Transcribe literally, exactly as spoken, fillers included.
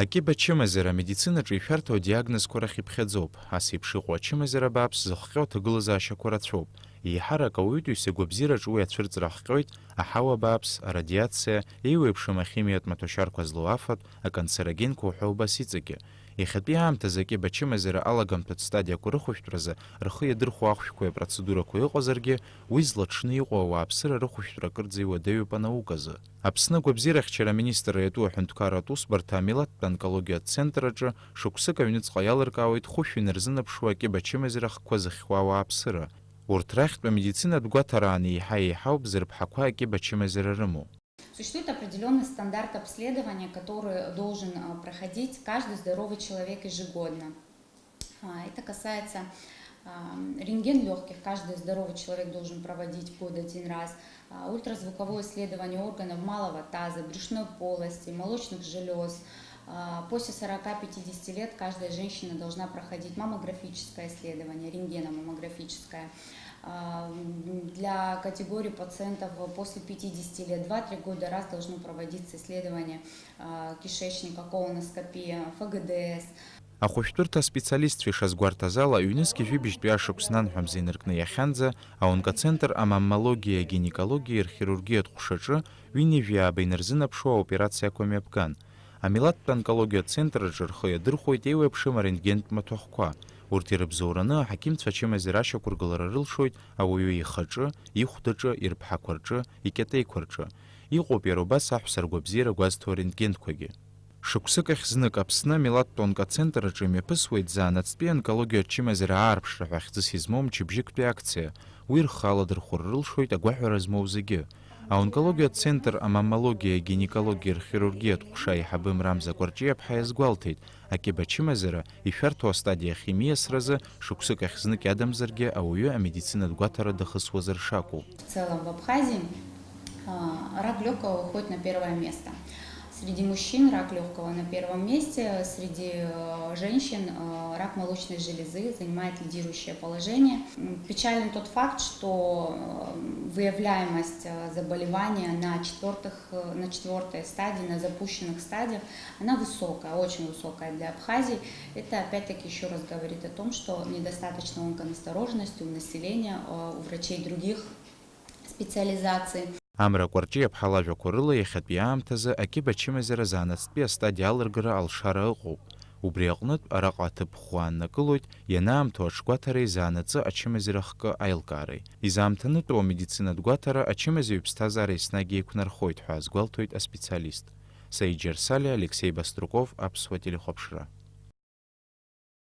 Акьыба ачымазара амедицинаҿы ишәарҭоу адиагнозқәа рахь иԥхьаӡоуп. Ас еиԥш иҟоу ачымазара бааԥс зыхҟьо аҭагылазаашьақәа рацәоуп. Еиҳарак ауаҩытәыҩса агәабзиараҿы уи ацәырҵра ахҟьоит, аҳауа бааԥс, арадиациа, еиуеиԥшым ахимиатә маҭәашьарқәа злоу афатә, аканцерогенқәа уҳәа убас иҵегьы. Иахьатәи аамҭазы акьыба ачымазара алагамҭатә стадиақәа рыхәышәтәразы рхы иадырхәо ахәшәқәеи апроцедурақәеи ыҟазаргьы, уи злаҽны иҟоу ауааԥсыра рыхәышәтәра акырӡа иуадаҩуп анауказ. Аԥсны агәабзиарахьчара аминистрра иатәу аҳәынҭқарратә усбарҭа амилаҭтә онкологиатә центр аҿы шықәсык аҩныҵҟа иалыркаауеит хәышә инарзынаԥшуа акьыба ачымазара ахқәа зыхьуа ауааԥсыра. Урҭ рахьтә амедицинатә гәаҭараан еиҳа-еиҳауп зырԥҳақәа акьыба ачымазара рымоу. Существует определённый стандарт обследования, который должен, а, проходить каждый здоровый человек ежегодно. А, это касается, а, рентген лёгких, каждый здоровый человек должен проводить в год один раз, а, ультразвуковое исследование органов малого таза, брюшной полости, молочных желёз. А, после сорока пятидесяти лет каждая женщина должна проходить маммографическое исследование, рентгеномаммографическое. А, м, для категории пациентов после пятидесяти лет два-три года раз должно проводиться исследование, а, кишечника, колоноскопия, Ф Г Д С. Ахәышәтәырҭа аспециалистцәа ишазгәарҭаз ала, ҩнызқь жәибжьтәи ашықәс нанҳәамза инаркны иахьанӡа, аонкоцентр амаммологиа, агинекологиа, рхирургиатә ҟәшаҿы ҩынҩажәи ааба инарзынаԥшуа аоперациақәа мҩаԥган. Амилаҭтә онкологиатә центр аҿы рхы иадырхәоит еиуеиԥшым арентгентә маҭәахәқәа. Урҭ ирыбзоураны аҳақьымцәа ачымазара ашьақәыргылара рылшоит ауаҩы ихаҿы, ихәдаҿы, ирԥҳақәа рҿы, икьатеиқәа рҿы. Иҟоуп иара убас аҳәса ргәабзиара гәазҭо арентгентқәагьы. Шықәсык ахь знык Аԥсны амилаҭтә онкоцентр аҿы имҩаԥысуеит заанаҵтәи аонкологиатә чымазара аарԥшра ҳәа хьӡыс измоу мчыбжьыктәи акциа. Уи рхы аладырхәыр рылшоит агәаҳәара змоу зегьы. Аонкологиатә центр амаммологиа, агинекологиа, рхирургиатә ҟәша аиҳабы Мрамза Кәарҷиаԥҳа иазгәалҭеит, акьыба ачымазара ишәарҭоу астадиа ахь имиасразы шықәсык ахь знык иадамзаргьы ауаҩы амедицинатә гәаҭара дахысуазар шакәу. В целом в Абхазии, а, рак лёгкого выходит на первое место. Среди мужчин рак лёгкого на первом месте, среди, э, женщин, э, рак молочной железы занимает лидирующее положение. М, печален тот факт, что, э, выявляемость, э, заболевания на четвёртых, э, на четвёртой стадии, на запущенных стадиях, она высокая, очень высокая для Абхазии. Это опять-таки ещё раз говорит о том, что недостаточно онконастороженности у населения, э, у врачей других специализаций. Амра Кәарҷиаԥҳа лажәақәа рыла, иахьатәи аамҭазы акьыба ачымазара заанаҵтәи астадиа алыргара алшара ыҟоуп. Убри аҟнытә, араҟа аҭыԥ ӷәӷәа ааннакылоит, ианаамҭоу аҽгәаҭареи заанаҵы ачымазара хкы аилкаареи. Изаамҭанытәу амедицинатә гәаҭара ачымазаҩ иԥсҭазаара еснагь еиқәнархоит ҳәа азгәалҭоит аспециалист. Саид Џьарсалиа, Алексеи Баструков, Аԥсуа телехәаԥшра.